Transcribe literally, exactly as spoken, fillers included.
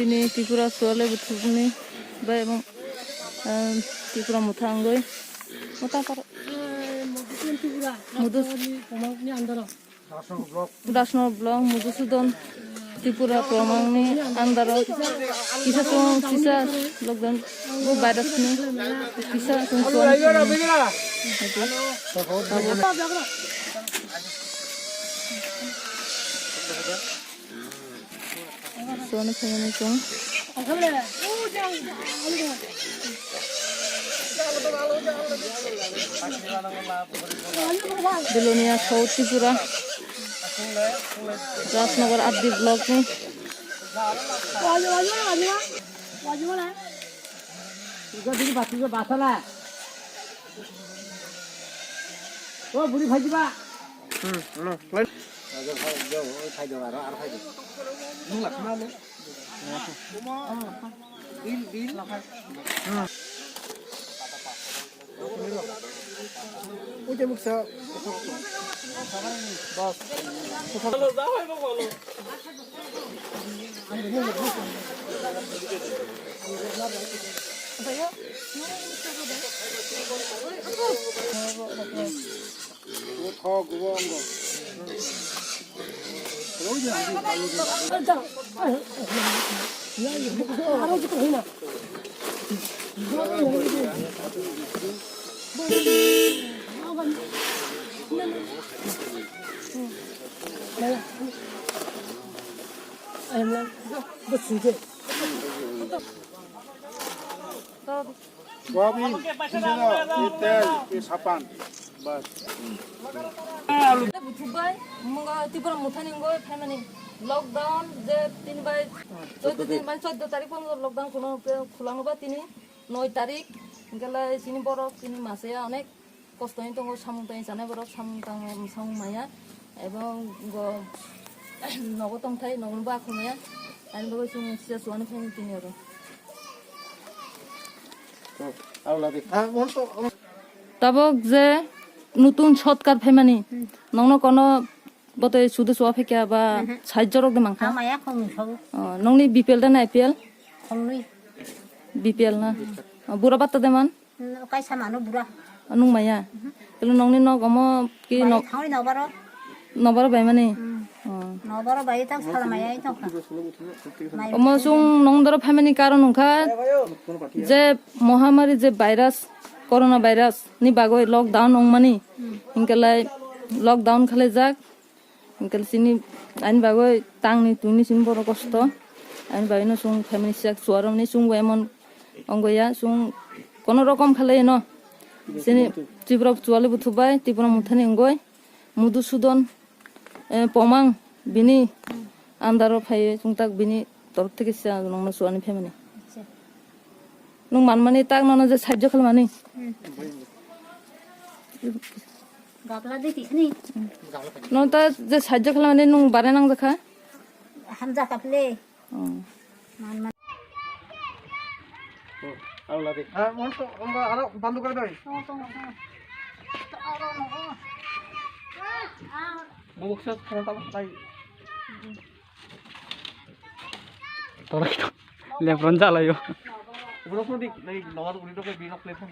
Ini Tripura Swale Buthubni bai ebong, ah, Tripura Motha wngwi. Motha kar-, Mudus-, Rajnagar Block, Mudusudon Tripura Promangni under o kisa chwng kisa lockdown bo virus ni kisa chwng suan. Suan khaimani chwng. Belonia South Tripura, Rajnagar R D block ni. O buri phai diba. Hmm, no. Phai do, aro, aro phai do. Nung lakha na le. Bil, bil. Hmm. Ui, tebuk sa. Bas. Soyabin, sijano, i tel, i sapan. Bas. Buthuk bai, mungo Tripura Mothani wngwi phaimani lockdown je tin bai chaudo din bai chaudo tarik porjonto lockdown khulano, khulano ba tini noi tarik, hwnkhe lai chini borok chini masa ya onek kosto wngwi tongo, samung tangwi chanai borok samung tang samung maya, ebong go nogo tongthai nogo ba khumaya, ani bagwi chwng sisa chuwani phaimani tini oro. Tabok je nutun sotkar phaimani, nongno kono botoi sudu suwa phaikya ba sahajyo rok de mankha? Amaya khong sabu. Oh, nongni B P L da na A P L? Khongnwi. B P L na? Oh, bura batta de man? Kaisa mano bura. Nung maya? Telo nongni nok omo ki nok? Thangwi nobaro. Nobaro bai mani? Hmm. Oh. Nobaro bai tang sala maya tang kha. Omo sung nong doro phaimani karon wngkha je mohamari je virus, corona virus ni bagwi lockdown wngmani. Hmm. Hinkelai lockdown khalaijak. Hinkelai sini ani bagwi tangni tuni sini borok kosto. Ani bagwi no sung phaimani siyak suaromni sung bai emon wngwi ya sung kono rokom khalai no. Sini Tripura Chuwali Buthu bai Tripura Muthani wngwi Mudusudon, eh, Pomang bini andaro phaiwi chwngtak bini torok theke se ang nongno chuwani phaimani. Acha. Nwng manmani tak nono je sahajyo khalmani. Hmm. Gabla de tikni. Nono ta je sahajyo khalmani nwng bare nangjakha? Hamjakha ple. Oh. Man, man. Oh, aro ladi. Ah, mon to, aro bandu kore doi. Tongo, tongo, tongo. To aro no. Bubuk sa, khana tamo tai. Tolak to. Lebron jalayo. Bro, ko dik, nai, nawar uri to ko bi nok platform.